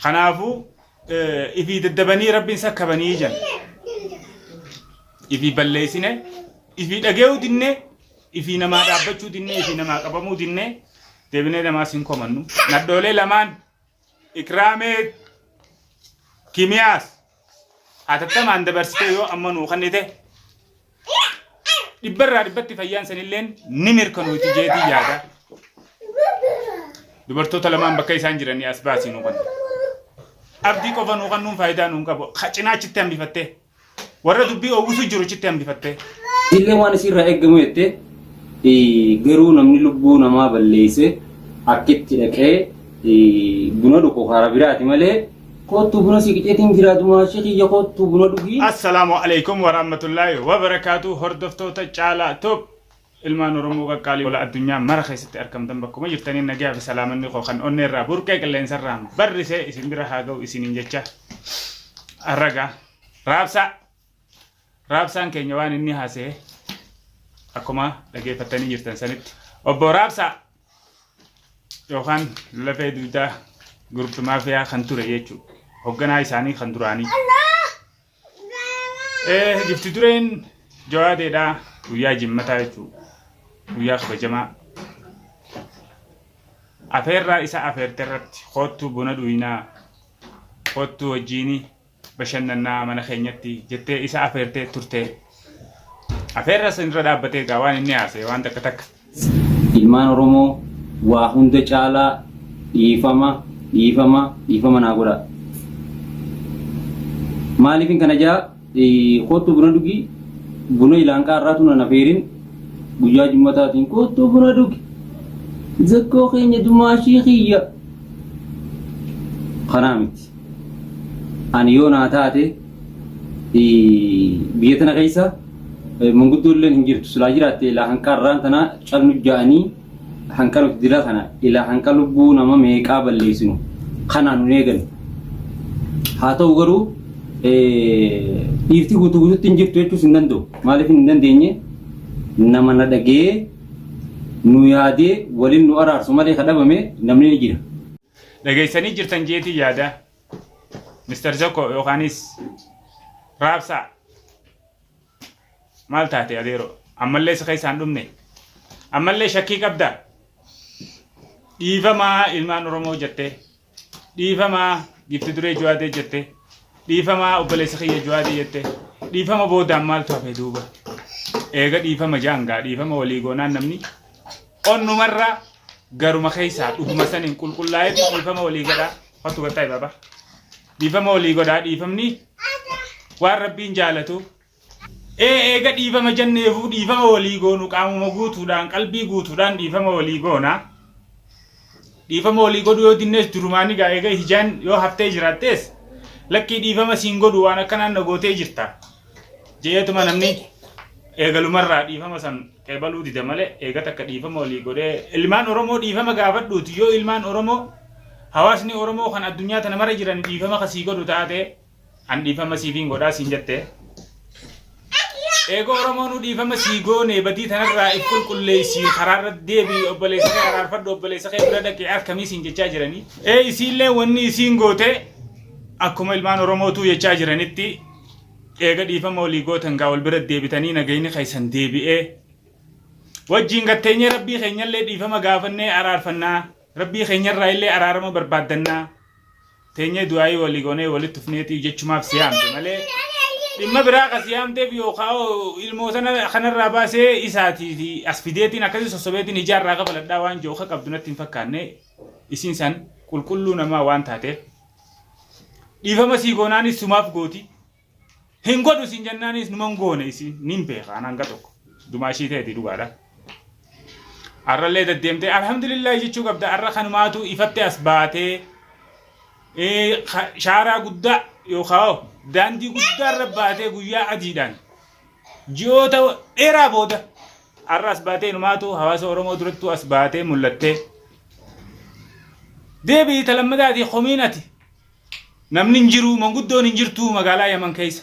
Kanaafuu ifii daddabanii rabbiin sakkabanii jan. Ifii balleessine, ifii dhage'uu dinne, ifii namaa dhaabbachuu dinne, ifii namaa qabamuu dinne, deebinee namaas hin komannu. Nadhoolee lamaan Ikraamee Kimiyaas hatattamaan dabarsitee yoo amma nuu kennite dhibbarraa dhibbatti fayyaan sanilleen ni mirkanuuti jeetii yaada. Dubartoota lamaan bakka isaan jiranii as baasii nuu kennu. Abdii qofa nuu kennuun faayidaa nuun qabu. Cinaa achitti hambifattee. Warra dubbii oowwisu jiru achitti hambifattee. Isillee waan isiirraa eeggamu jette garuu namni lubbuu namaa balleesse akkitti dhaqee buna dhugu karaa biraati malee koottuu buna si qiceetiin jira dumaashii kiyya koottuu buna dhugii. Assalaamu alaikum warahmatullaahi wabarakaatu hordoftoota Caalaa Tube ilmaan Oromoo qaqqaalii gola addunyaa mara keessatti argamtan bakkuma jirtanii nagaa fi salaamanni koo kan onnee irraa burqee qilleensarraan barrisee isin bira haa ga'u isiniin jecha arragaa raabsaa raabsaan keenya waan inni haasa'e akkuma dhageeffattanii jirtan sanitti obbo Raabsaa yookaan lafee dugdaa guruppi maafiyaa kan ture jechuudha. Hogganaa isaanii kan duraanii. Gifti dureen jawaadeedha guyyaa jimmataa jechuudha. Guyyaa kabajamaa. Afeerraa isa afeerte irratti koottuu buna dhuynaa koottuu wajjiini bashannannaa mana keenyatti jettee isa afeertee turte. Afeerraa san irra dhaabbatee egaa waan inni haasa'e waan takka takka. Ilmaan Oromoo waa hunda caalaa dhiifama dhiifama dhiifama naa godhaa. Maaliifin kana jaa koottuu buna dhugi buna ilaanqaa irraatu nan afeerin guyyaa jummataatiin koottuu buna dhugi zakkoo keenya dumaashii kiyya kanaa miti. Ani yoo naa taate biyya tana keessa manguddoo illee hin jirtu silaa jiraatte ilaa hanqa arraan tana calnu ja'anii hanqa nuti dila kana ilaa hanqa lubbuu nama meeqaa balleessinu kanaan nun eegan. Haa ta'u garuu dhiirti guutuu guututti hin jirtu jechuus hin danda'u. Maaliif hin dandeenye nama na dhagee nu yaadee waliin nu araarsu malee ka dhabame namni ni jira. Dhageessanii jirtan jeetii yaada. Mr. Zoko yookaanis Raabsaa maal taate adeero ammallee si keessaan dhumne ammallee shakkii qabda dhiifamaa ilmaan Oromoo jettee dhiifamaa gifti duree Jawaadee jettee dhiifamaa obboleessa kiyya Jawaadee jettee dhiifama boodaan maaltu hafe duuba eega dhiifama jaangaa dhiifama walii goonaan namni Onnumarraa garuma keessaa dhuguma saniin qulqullaa'eetu dhiifama walii godhaa. Kottu gattaa'i baaba. Dhiifama walii godhaa dhiifamni waan rabbiin jaalatu. Ee eega dhiifama jenneefuu dhiifama walii goonu qaamuma guutuudhaan qalbii guutuudhaan dhiifama walii goona. Dhiifama walii godhuu yoo dinnees durumaan egaa eega hijaan yoo haftee jiraattees lakkii dhiifama siin godhu waan akkanaan na gootee jirta. Je'eetuma namni eegalumarraa dhiifama san qeebaluu dida malee eega takka dhiifama walii godhee ilmaan Oromoo dhiifama gaafadhuuti yoo ilmaan Oromoo hawaasni Oromoo kan addunyaa tana mara jiran dhiifama kasii godhu taate an dhiifama siifiin godhaa siin jette. Eega Oromoo nu dhiifama sii goone badii tanarraa if qulqulleessii karaarra deebii obboleessa kee araarfadhu obboleessa kee bira dhaqee akkamii siin jechaa jiranii. Ee isiillee wanni isiin goote akkuma ilmaan Oromootuu jechaa jiranitti Eega dhiifama walii gootan gaa wal bira deebitanii nagayni keessan deebi'ee wajjiin gatteenyee rabbii keenyallee dhiifama gaafannee araarfannaa rabbii keenyarraa illee araarama barbaaddannaa teenyee du'aayii walii goonee walitti tufneetii jechumaaf si yaamte malee dhimma biraa ka si yaamteef yookaan ilmoo sana kanarraa baasee isaatii fi as fideetiin akkasii sossobeetiin ijaarraa kafaladhaa waan jiru akka qabdu natti hin fakkaanne isiin san qulqulluu namaa waan taateef Dhiifama sii goonaanis sumaaf gooti. Hin godhu siin jennaanis numan goone isiin nin beeka an hanga tokko. Dumaa ishii ta'eeti dhugaadha. Har'allee deddeemtee alhamdulillah jechuu qabda har'a kanumaatu ifatti as baatee shaaraa guddaa yookaan daandii guddaa irra baatee guyyaa adiidhaan ji'oota dheeraa booda har'a as baatee inumaatu hawaasa Oromoo durattuu as baatee mul'attee Deebi'i ta lammadaatii komiin ati namni hin jiru manguddoon hin jirtu magaalaa Yaman keessa.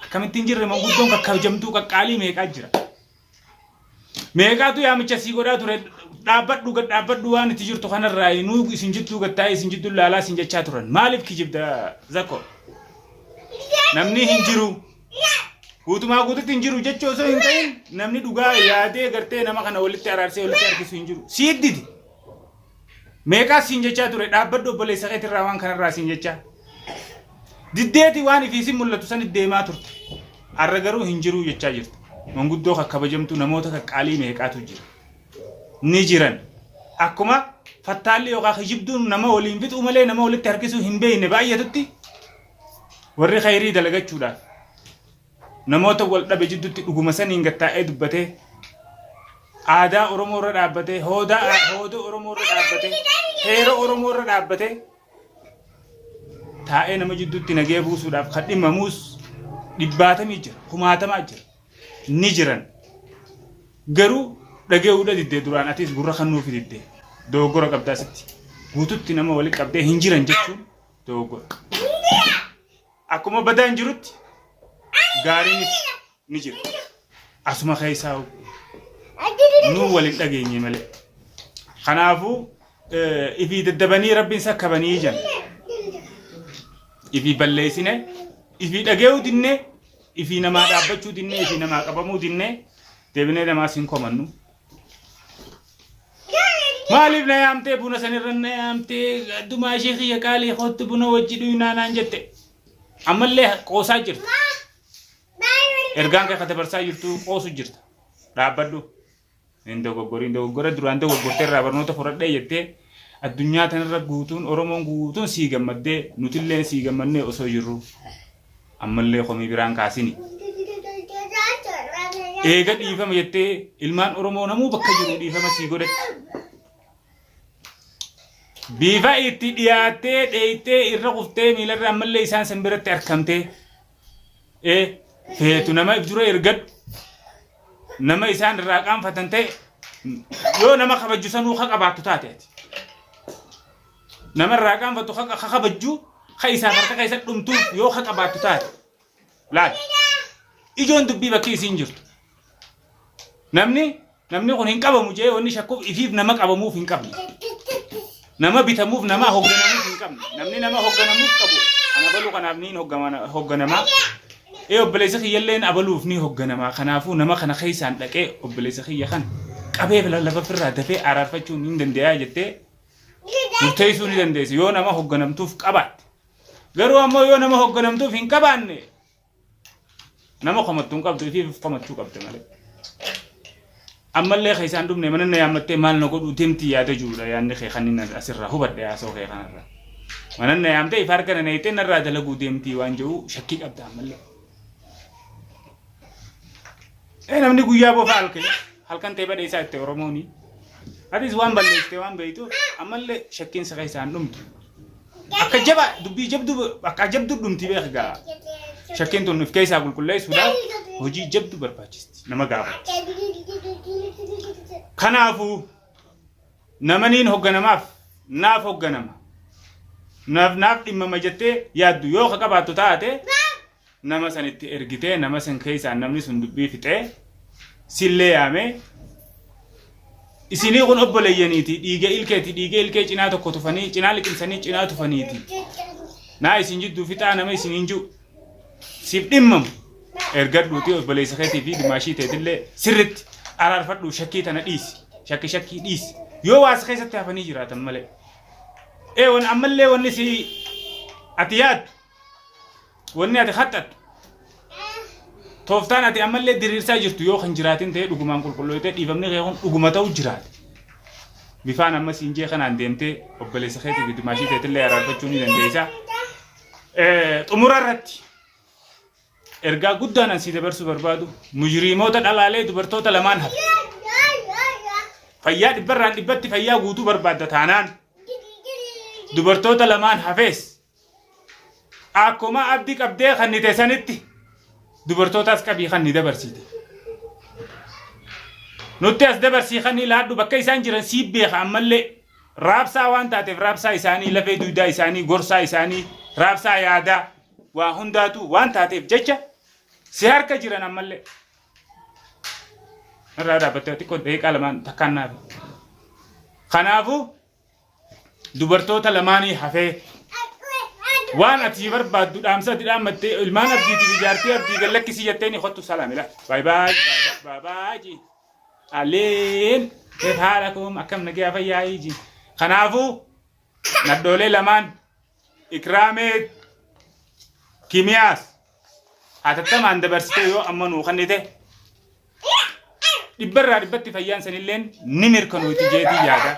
Akkamitti hin jirre manguddoon kakkabajamtuu qaqqaalii meeqaa jira. Meeqaatu yaamicha sii godhaa ture Dhaabbadhu gad dhaabbadhu waan itti jirtu kanarraa nuu isin jidduu gad taa'ee isin jidduu laalaa isin jechaa turan. Maaliif kijibda Zakko? Namni hin jiru. Guutumaa guututti hin jiru jechuu osoo hin ta'in namni dhugaa yaadee gartee nama kana walitti araarsee walitti harkisu hin jiru. Siit dide. Meeqaas siin jechaa ture dhaabbadhu obboleessa keetirraa waan kanarraa siin jechaa. Diddeeti waan ifii sin mul'atu sanit deemaa turte. Har'a garuu hin jiruu jechaa jirta. Manguddoo kakkabajamtuu namoota qaqqaalii meeqaatu jira. Ni jiran. Akkuma fattaalli yookaan kijibduun nama waliin fixuu malee nama walitti harkisuu hin beekne baay'atutti warri khayrii dalagachuudhaaf namoota wal dhabe jidduutti dhuguma saniin gad taa'ee dubbatee aadaa Oromoo irra dhaabbatee hoodaa hooda Oromoo irra dhaabbatee heera Oromoo irra dhaabbatee taa'ee nama jidduutti nagee buusuudhaaf kan dhimmamuus dhibbaatamii jira kumaatamaa jira ni jiran garuu dhage'uudha diddee duraan atis gurra kan nuufi diddee dogoggora qabdaa sitti guututti nama wali qabdee hin jiran jechuun dogoggora. Akkuma badaan jirutti gaariinis ni jira. Asuma keessaa nuu wal hin dhageenye malee. Kanaafuu ifii daddabanii rabbiin sakkabanii jan. Ifii balleessine, ifii dhage'uu dinne, ifii namaa dhaabbachuu dinne, ifii namaa qabamuu dinne deebinee namaas hin komannu. Maaliif na yaamtee buna sanirra na yaamtee addumaa ishee kiyya qaalii kootti buna wajji dhuynaa naan jette. Ammallee qoosaa jirta. Ergaan kee ka dabarsaa jirtu qoosu jirta. Dhaabbadhu. Hin dogoggoriin dogoggora duraan dogoggortee irraa barnoota fudhadhee jettee addunyaa tanarra guutuun Oromoon guutuun sii gammaddee nutillee sii gammannee osoo jirru ammallee komii biraan kaasini. Eega dhiifama jettee ilmaan Oromoo namuu bakka jiru dhiifama sii godhatti. Bifa itti dhiyaattee dheeytee irra kuftee miilarra ammallee isaan san biratti arkamtee ee feetu nama if dura ergadhu nama isaan irraa qaanfatan ta'e yoo nama kabajju sanuu ka qabaattu taate ati. Nama irraa qaanfattu ka kabajju ka isaaf harka keessa dhumtuuf yoo ka qabaattu taate laal ijoon dubbii bakki isiin jirtu namni namni kun hin qabamu jee wanni shakkuuf ifiif nama qabamuuf hin qabne nama bitamuuf nama hogganamuuf hin qabne namni nama hogganamuuf qabu ana abaluu kanaaf ni hogganamaa ee obboleessa kiyyalleen abaluuf ni hogganamaa kanaafuu nama kana keessaan dhaqee obboleessa kiyya kana qabee lafa firraa dafee araarfachuun hin dandeeyaa jettee murteessuu ni dandeessi yoo nama hogganamtuuf qabaatte. Garuu ammoo yoo nama hogganamtuuf hin qabaanne nama komattu hin qabdu ifiif komachuu qabda malee. Ammallee keessaan dhumne mana na yaammattee maal na godhuu deemti yaada jiruudha yaadni kee kan inni asirraa hubadhe haasoo kee kanarraa. Mana na yaamtee ifa harka na neeyxee narraa dalaguu deemtii waan jedhu shakkii qabda ammallee. Ee namni guyyaa bofa halkan halkan ta'e badheessaa itti Oromooni. Atis waan balleessite waan beektuuf ammallee shakkiin si keessaa hin dhumtu. Akka jaba dubbii jabdu akka jabdu dhumti beek gaa. Shakkiin tun of keessaa qulqulleessuudhaaf hojii jabdu barbaachisti nama gaafatti. Kanaafuu namaniin hogganamaaf naaf hogganama. Naaf naaf dhimmama jettee yaaddu yoo ka qabaattu taate nama san itti ergitee nama san keessaan namni sun dubbii fixee sillee yaamee isinii kun obboleeyyaniiti dhiiga ilkeeti dhiiga ilkee cinaa tokko tufanii cinaa liqimsanii cinaa tufaniiti naa isin jidduu fixaa nama isiniin jiru siif dhimmamu ergadhuuti obboleessa keetii fi dimaashii teetillee sirritti araarfadhu shakkii tana dhiisi shakki shakkii dhiisi yoo waas keessatti hafanii jiraatan malee ee wan ammallee wanni si ati yaaddu Wanni ati haxxattu tooftaan ati ammallee diriirsaa jirtu yoo kan jiraatin ta'e dhugumaan qulqullooytee dhiifamni kee kun dhuguma ta'u jiraate. Bifaan amma siin jee kanaan deemtee obboleessa keetii fi dimaashii teetillee araarfachuu ni dandeessa. Xumura irratti ergaa guddaan an sii dabarsuu barbaadu mujriimoota dhalaalee dubartoota lamaan hafe. Fayyaa dhibbarraan dhibbatti fayyaa guutuu barbaadda taanaan dubartoota lamaan hafees Akkuma abdi qabdee kannite sanitti dubartootaas qabii kanni dabarsiite. Nutti as dabarsii kanni laadhu bakka isaan jiran sii beeka ammallee raabsaa waan taateef raabsaa isaanii lafee dugdaa isaanii gorsaa isaanii raabsaa yaadaa waa hundaatu waan taateef jecha si harka jiran ammallee. Irraa dhaabbattee xiqqoo daqiiqaa lamaan takkaan naafi. Kanaafuu dubartoota lamaanii hafee waan ati barbaaddu dhaamsa ati dhaammattee ilmaan abdiitiif ijaartii abdii gad lakkisii jettee ni kottu salaamila. Baay baay baay baay ji. Aleen keef haala koom akkam nagaa fayyaa ji. Kanaafuu nadhoolee lamaan ikraamee kimiyaas hatattamaan dabarsitee yoo amma nuu kennite dhibbarraa dhibbatti fayyaan sanilleen ni mirkanooti jeetii yaada.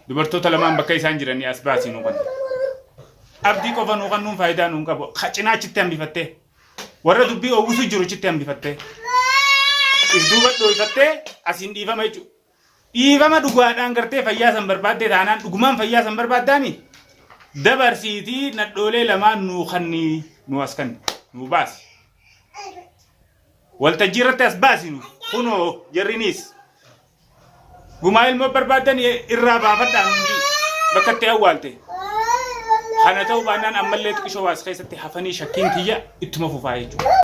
Dubartoota lamaan bakka isaan jiranii as baasii nuu kennu. Abdii qofa nuu kennuun faayidaa nuun qabu. Cinaa achitti hambifattee warra dubbii oowwisu jiru achitti hambifattee if duuba dhooyfattee asiin dhiifama jechuudha. Dhiifama dhugaadhaan gartee fayyaa san barbaaddee taanaan dhugumaan fayyaa san barbaaddaami dabarsiitii nadhoolee lamaan nuu kanni nuu as kanni nuu baasi. Waltajjii irratti as baasi nu kunoo jarriniis gumaa ilmoo barbaaddan irraa baafadhaa hundi bakka itti awwaalte. Kana ta'uu baannaan ammallee xiqishoo waas keessatti hafanii shakkiin tiyya ittuma fufaa jechuudha.